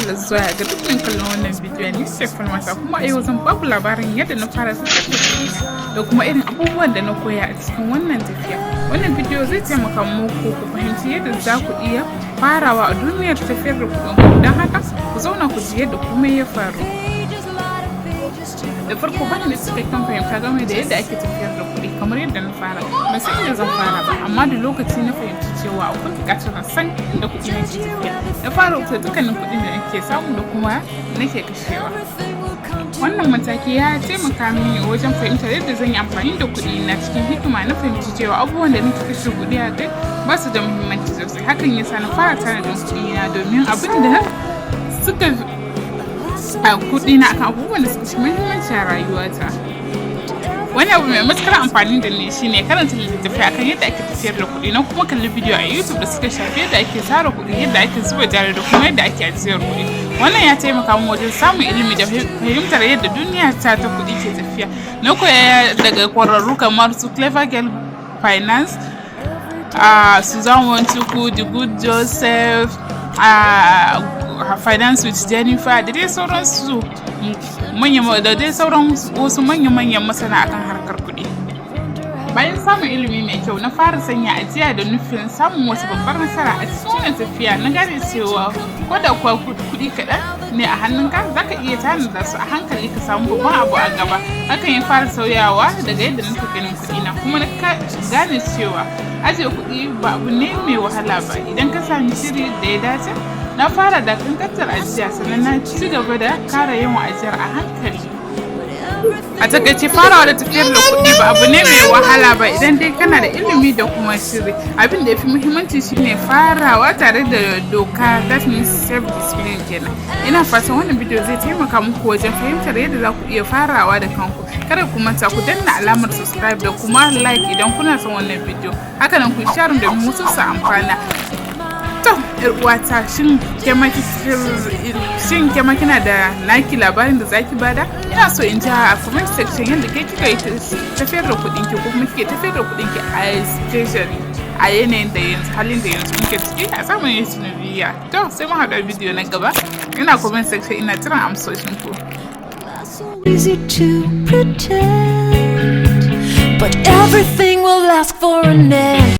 Da zuwa ga dukkan kallon wannan bidiyon. Ni ce Falmata, kuma a yau zan baku labarin yadda na fara tafiyar da kuɗina da kuma irin abubuwan da na koya a cikin wannan tafiya. Wannan bidiyo zai taimaka muku ku fahimci yadda za ku iya farawa a duniyar tafiyar da kuɗin ku. Don haka ku zauna ku ji yadda komai ya faru. Da farko, bani da cikakken fahimta game da yadda ake tafiyar da kuɗi. Kamar yadda na fara, ban san inda zan fara ba, amma da lokaci na fahimci cewa akwai buƙatar na san inda kuɗi na ke tafiya. Na fara rubuta dukkanin kuɗin da nake samu da kuma nake kashewa. Wannan mataki ya taimaka mini wajen fahimtar yadda zan yi amfani da kuɗi na cikin hikima. Na fahimci cewa abubuwan da nake kashe kuɗi a kai ba su da muhimmanci sosai. Hakan ya sa na fara tanadin kuɗi na domin abin da suka a kuɗi na akan abubuwan da suka fi muhimmanci a rayuwata. Wani abu mai matuƙar amfani da ni shine karanta littattafai akan yadda ake tafiyar da kuɗi. Na kuma kalli bidiyo a YouTube da suka shafi yadda ake tsara kuɗi, yadda ake zuba jari da kuma yadda ake ajiyar kuɗi. Wannan ya taimaka min wajen samun ilimi da fahimtar yadda duniya ta kuɗi ke tafiya. Na koya daga ƙwararru kamar su Clever Girl Finance, Suzanne Nwachukwu, The Good Joseph, Finance with Jennifer da dai sauransu, da dai sauran wasu manya-manyan masana akan harkar kuɗi. Bayan samun ilimi mai kyau, na fara sanya ajiya da nufin samun wata babbar nasara. A cikin wannan tafiya, na gane cewa ko da kuwa kuɗi kaɗan ne a hannunka, za ka iya tanada su a hankali ka samu babban abu a gaba. Hakan ya fara sauyawa daga yadda nake ganin kuɗina, kuma na gane cewa ajiye kuɗi ba abu ne mai wahala ba idan ka sami shiri da ya dace. Na fara da kankantar ajiya, sannan na ci gaba da kara yawan ajiyar a hankali. A takaice, farawa da tafiyar da kuɗi ba abu ne mai wahala ba idan dai kana da ilimi da kuma shiri. Abin da ya fi muhimmanci shine farawa tare da doka, that means self discipline kenan. Ina fatan wannan bidiyo zai taimaka muku wajen fahimtar yadda za ku iya farawa da kanku. Kada ku manta ku danna alamar subscribe da kuma like idan kuna son wannan bidiyo. Hakanan ku share domin wasu su amfana. To, yar uwata, shin ke ma kina da naki labarin da zaki bada? Ina so in ji a comment section yadda ke kika yi tafiyar da kuɗin ki ko kuma kike tafiyar da kuɗin ki, a especially a yanayin da yanzu, halin da yanzu muke ciki a zamanin Tinubiya. To, sai mu haɗa bidiyo na gaba. Ina comment section, ina jiran amsoshin ku. So easy to pretend, but everything will ask for an end.